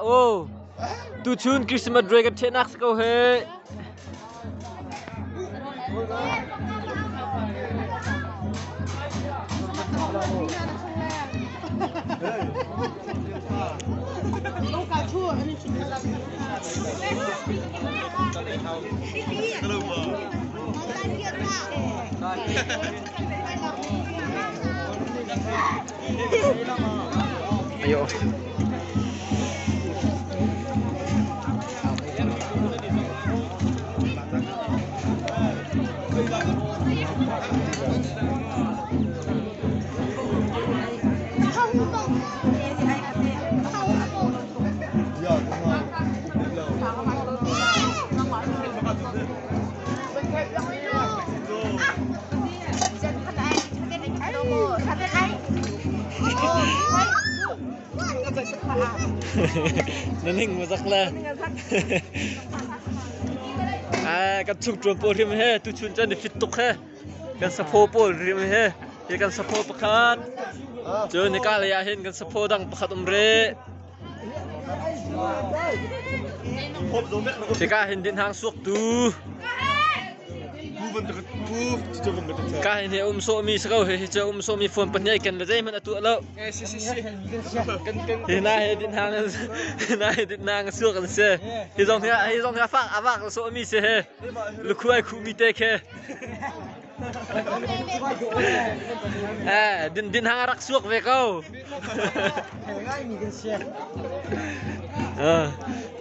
Aw. Tuchun Christmas break kan ṭhehnak si ko he. Ayo. Na ning ma zak le. Ai kan chung ṭuan pawl hrim he tuchun cun i fit tuk he. Kan saphaw pawl hrim he. Hi kan saphaw pakhat. Cun hika lei ah hin kan saphaw dang pakhat um rih. Hika hin dinhang suaktu. Ka hin hi um sawhmi si ko hi hi cu um sawhmi phone pahnih ai ken le zeihmanh a tuah lo. Hi na he dinhang na he dinhang suak an si. Hi zong hi hi zong hi a fak a vak sawhmi si he. Lukhu ai khuhmi te khi. Eh, din din hang a rak suak ve ko.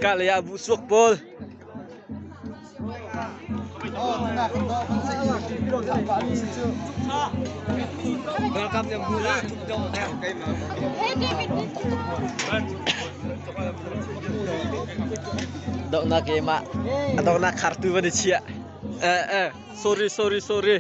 Ka le ah bu suak pawl. Doknak ke mah doknak khartu van i chiah. Eh eh sorry sorry sorry.